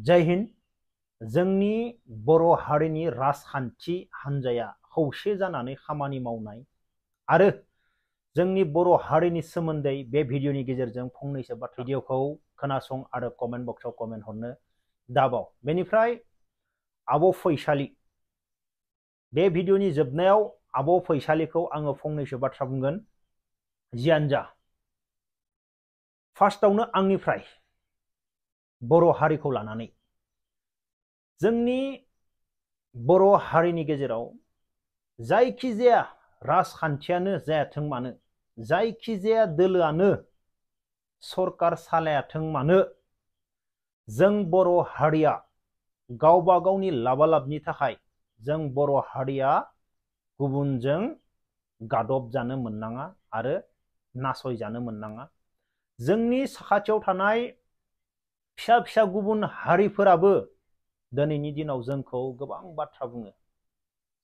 जय हिन्द। जोंनि बर' हारिनि राजखान्थि हान्जाया खौसे जानानै खामानि मावनाय आरो जोंनि बर' हारिनि सोमोन्दै बे भिडिअनि गेजेरजों फंनैसो बाथ्रा भिडिअखौ खोनासं आरो कमेन्ट बक्सआव कमेन्ट हरनो दाबाव। बेनिफ्राय आब' फैसालि, बे भिडिअनि जोबनायाव आब' फैसालिखौ आङो फंनैसो बाथ्रा बुंगोन। जियानो जा, फार्स्टआवनो आंनिफ्राय बर' हारिखौ लानानै जोंनि बर' हारिनि गेजेराव जायखिजाया राजखान्थियानो जायाथों मानो, जायखिजाया दोलोआनो सरकार सालायाथों मानो, जों बर' हारिया गावबा गावनि लाबालाबनि थाखाय जों बर' हारिया गुबुनजों गादब जानो मोननाङा आरो नासयजानो मोननाङा। जोंनि साखाथियाव थानाय फिसा फिसा गुबुन हारिफोराबो दिनैनि दिनाव जोंखौ गोबां बाथ्रा बुङो।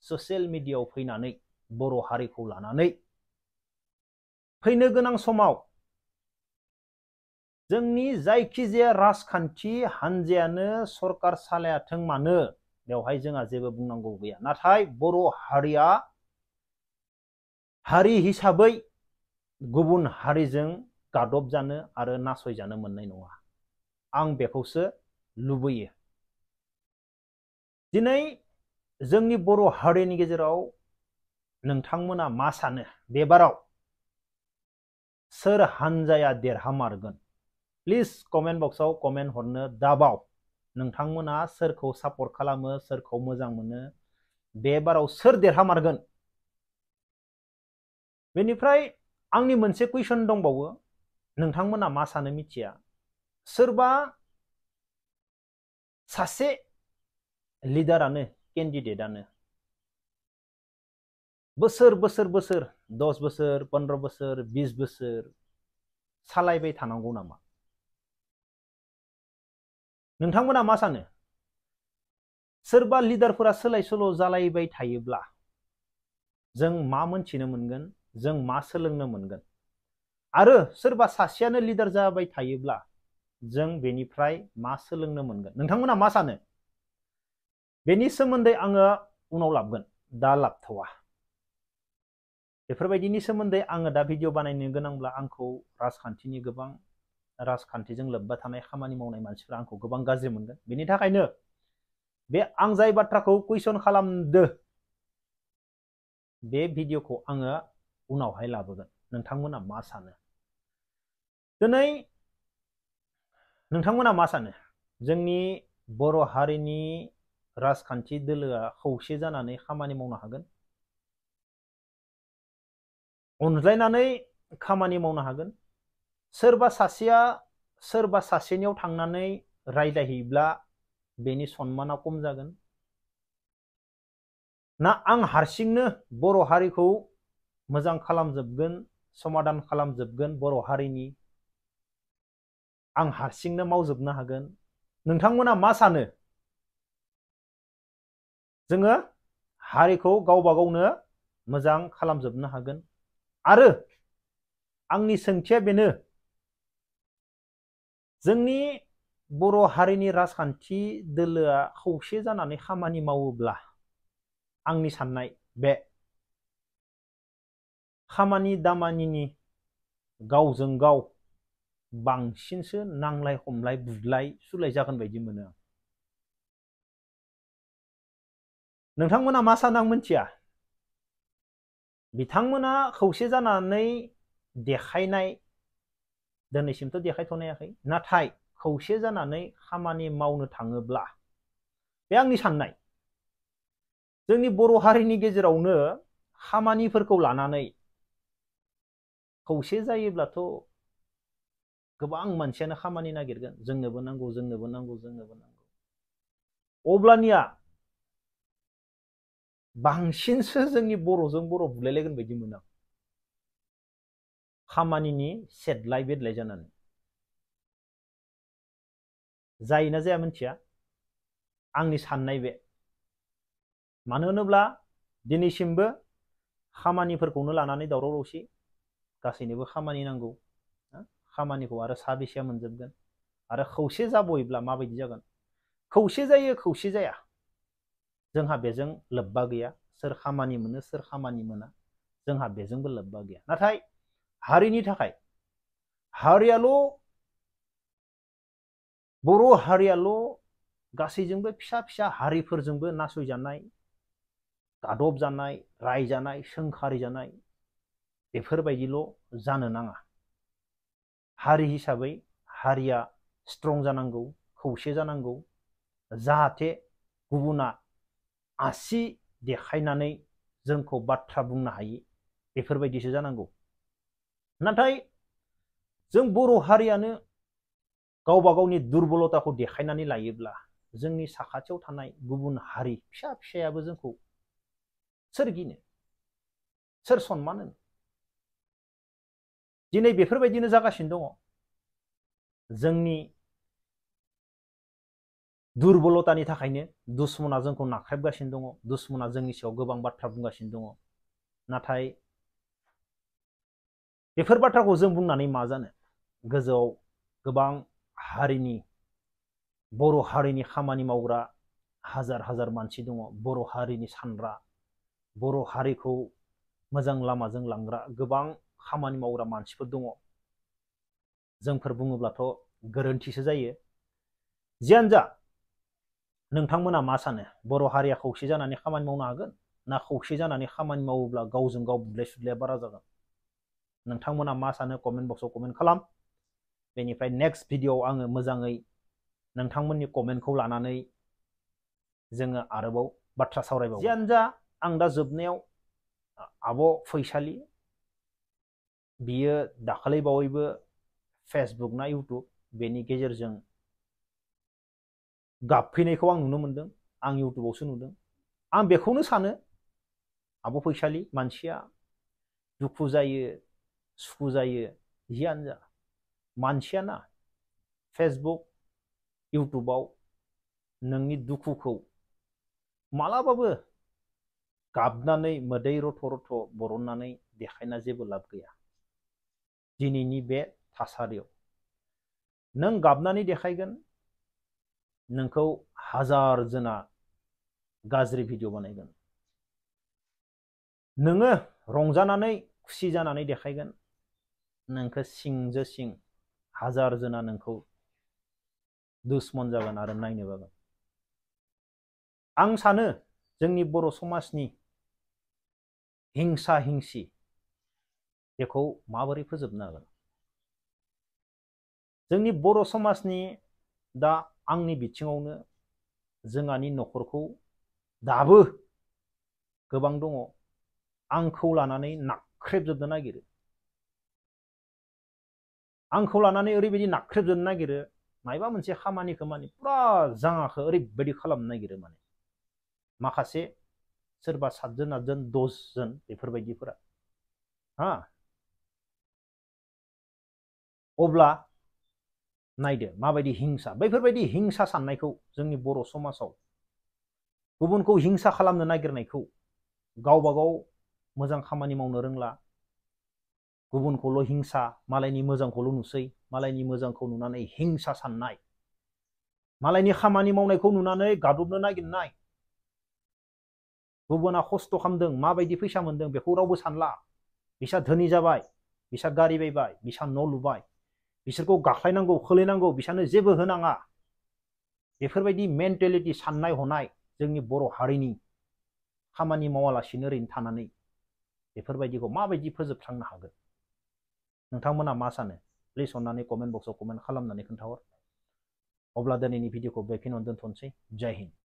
ससियेल मिडियायाव फैनानै बर' हारिखौ लानानै फैनो गोनां समाव जोंनि जायखिजाया राजखान्थि हान्जायानो सरकार सालायाथों मानो बेवहाय जोंहा जेबो बुंनांगौ गैया। नाथाय बर' हारिया हारि हिसाबै गुबुन हारिजों गादब जानो आरो नासयजानो मोननाय नङा। आं बेखौसो लुबैयो। दिनै जोंनि बर' हारिनि गेजेराव नोंथांमोना मा सानो? बेबाराव सोर हान्जाया देरहामारगोन? प्लिज कमेन्ट बक्सआव कमेन्ट हरनो दाबाव। नोंथांमोना सोरखौ सापर्ट खालामो, सोरखौ मोजां मोनो, बेबाराव सोर देरहामारगोन? बेनिफ्राय आंनि मोनसे कुइसन दंबावो। नोंथांमोना मा सानो मिथिया। सोरबा सासे लिडारानो, केन्डिडेटआनो बोसोर 10 बोसोर 15 बोसोर 20 बोसोर सालायबाय थानांगौ नामा? नोंथांमोना मा सानो? सोरबा लिडारफोरा सोलाय सोल' जालायबाय थायोब्ला जों मा मोनथिनो मोनगोन? जों मा सोलोंनो मोनगोन? आरो सोरबा सासेयानो लिडार जाबाय थायोब्ला जों बेनिफ्राय मा सोलोंनो मोनगोन? नोंथांमोना मा सानो? बेनि सोमोन्दै आङो उनाव लाबगोन, दा लाबथ'वा। बेफोरबायदिनि सोमोन्दै आङो दा भिडिअ बानायनो गोनांब्ला आंखौ राजखान्थिनि गोबां राजखान्थिजों लोब्बा थानाय खामानि मावनाय मानसिफ्रा आंखौ गोबां गाज्रि मोनगोन। बेनि थाखायनो बे आं जाय बाथ्राखौ कुइसन खालामदो बे भिडिअखौ आङो उनावहाय लाबोगोन। नोंथांमोना मा सानो? दिनै नोंथांमोना मा सानो? जोंनि बर' हारिनि राजखान्थि दोलोआ खौसे जानानै खामानि मावनो हागोन? अनज्लायनानै खामानि मावनो हागोन? सोरबा सासेया सोरबा सासेनियाव थांनानै रायज्लायहैब्ला बेनि सन्माना खम जागोन? ना आं हारसिंनो बर' हारिखौ मोजां खालामजोबगोन, समाधान खालामजोबगोन बर' हारिनि, आं हारसिंनो मावजोबनो हागोन? नोंथांमोना मा सानो? जोङो हारिखौ गावबा गावनो मोजां खालामजोबनो हागोन। आरो आंनि सोंथिया बेनो, जोंनि बर' हारिनि राजखान्थि दोलोआ खौसे जानानै खामानि मावोब्ला आंनि साननाय बे खामानि दामानिनि गावजों गाव बांसिनसो नांलाय खमलाय बुलाय सुलाय जागोन बायदि मोनो आं। नोंथांमोना मा सानो आं मिथिया। बिथांमोना खौसे जानानै देखायनाय दिनैसिमथ' देखायथ'नो हायाखै, नाथाय खौसे जानानै खामानि मावनो थाङोब्ला बे आंनि साननाय, जोंनि बर' हारिनि गेजेरावनो खामानिफोरखौ लानानै खौसे जायोब्लाथ' गोबां मानसियानो खामानि नागिरगोन। जोंनोबो नांगौ, जोंनोबो नांगौ, जोंनोबो नांगौ। अब्लानिया बांसिनसो जोंनि बर'जों बर' बुलायलायगोन बायदि मोनो आं, खामानिनि सेदलाय बेदलाय जानानै। जायोना जाया मिथिया, आंनि साननाय बे। मानो होनोब्ला दिनैसिमबो खामानिफोरखौनो लानानै दावराव दावसि, गासैनोबो खामानि नांगौ। खामानिखौ आरो साबेसेया मोनजोबगोन? आरो खौसे जाबोयोब्ला माबायदि जागोन? खौसे जायो खौसे जाया जोंहा बेजों लोब्बा गैया। सोर खामानि मोनो सोर खामानि मोना जोंहा बेजोंबो लोब्बा गैया। नाथाय हारिनि थाखाय हारियाल' बर' हारियाल' गासैजोंबो फिसा फिसा हारिफोरजोंबो नासयजानाय, गादब जानाय, रायजानाय, सोंखारि जानाय बेफोरबायदिल' जानो नाङा। हारि हिसाबै हारिया स्ट्रं जानांगौ, खौसे जानांगौ, जाहाथे गुबुना आसि देखायनानै जोंखौ बाथ्रा बुंनो हायो बेफोरबायदिसो जानांगौ। नाथाय जों बर' हारियानो गावबा गावनि दुरबलताखौ देखायनानै लायोब्ला जोंनि साखाथियाव थानाय गुबुन हारि फिसा फिसायाबो जोंखौ सोर गिनो, सोर सनमान होनो? दिनै बेफोरबायदिनो जागासिनो दङ। जोंनि दुरबलतानि थाखायनो दुश्मना जोंखौ नाख्रेबगासिनो दङ, दुश्मना जोंनि सायाव गोबां बाथ्रा बुंगासिनो दङ। नाथाय बेफोर बाथ्राखौ जों बुंनानै मा जानो? गोजौआव गोबां हारिनि, बर' हारिनि खामानि मावग्रा हाजार हाजार मानसि दङ। बर' हारिनि सानग्रा, बर' हारिखौ मोजां लामाजों लांग्रा गोबां खामानि मावग्रा मानसिफोर दङ। जोंफोर बुङोब्लाथ' गोरोन्थिसो जायो। जियानो जा नोंथांमोना मा सानो? बर' हारिया खौसे जानानै खामानि मावनो हागोन ना खौसे जानानै खामानि मावोब्ला गावजों गाव बुलाय सुलाया बारा जागोन? नोंथांमोना मा सानो कमेन्ट बक्सआव कमेन्ट खालाम। बेनिफ्राय नेक्स्ट भिडिअआव आङो मोजाङै नोंथांमोननि कमेन्टखौ लानानै जोङो आरोबाव बाथ्रा सावरायबावगोन। जियानो जा आं दा जोबनायाव आब' फैसालि बियो दाखालै बावैबो फेसबुक ना इउटुब बेनि गेजेरजों गाबफैनायखौ आं नुनो मोनदों। आं इउटुबावसो नुदों। आं बेखौनो सानो आब' फैसालि मानसिया दुखु जायो सुखु जायो जियानो जा मानसिया ना फेसबुक इउटुबाव नोंनि दुखुखौ मालाबाबो गाबनानै मोदै रथ' रथ' बरननानै देखायना जेबो लाब गैया। दिनैनि बे थासारियाव नों गाबनानै देखायगोन, नोंखौ हाजार जना गाज्रि भिडिअ बानायगोन। नोङो रंजानानै खुसि जानानै देखायगोन, नोंखौ सिंजो सिं हाजार जना नोंखौ दुश्मन जागोन आरो नायनो बागोन। आं सानो जोंनि बर' समाजनि हिंसा हिंसि बेखौ माबोरै फोजोबनो हागोन? जोंनि बर' समाजनि दा आंनि बिथिङावनो जोंहानि न'खरखौ दाबो गोबां दङ आंखौ लानानै नाख्रेबजोबनो नागिरो। आंखौ लानानै ओरैबायदि नाख्रेबजोबनो नागिरो, मायबा मोनसे खामानिखौ माने पुरा जाङाखौ ओरैबायदि खालामनो नागिरो। माने माखासे सोरबा 7 जन 8 जन 10 जन बेफोरबायदिफोरा हा अब्ला नायदो माबायदि हिंसा। बैफोरबायदि हिंसा साननायखौ जोंनि बर' समाजाव गुबुनखौ हिंसा खालामनो नागिरनायखौ गावबा गाव मोजां खामानि मावनो रोंला, गुबुनखौल' हिंसा, मालायनि मोजांखौल' नुसै, मालायनि मोजांखौ नुनानै हिंसा साननाय, मालायनि खामानि मावनायखौ नुनानै गादबनो नागिरनाय, गुबुना खस्थ' खालामदों माबायदि फैसा मोनदों बेखौ रावबो सानला। बिसा धोनि जाबाय, बिसा गारि बायबाय, बिसा न' लुबाय, बिसोरखौ गाख्लायनांगौ खोलैनांगौ बिसानो जेबो होनाङा। बेफोरबायदि मेन्टेलिटि साननाय हनाय जोंनि बर' हारिनि खामानि मावालासिनो ओरैनो थानानै बेफोरबायदिखौ माबायदि फोजोबस्रांनो हागोन? नोंथांमोना मा सानो? प्लिज अननानै कमेन्ट बक्सआव कमेन्ट खालामनानै खोन्थाहर। अब्ला दिनैनि भिडिअखौ बेखिनियावनो दोनथ'नोसै। जय हिन्द।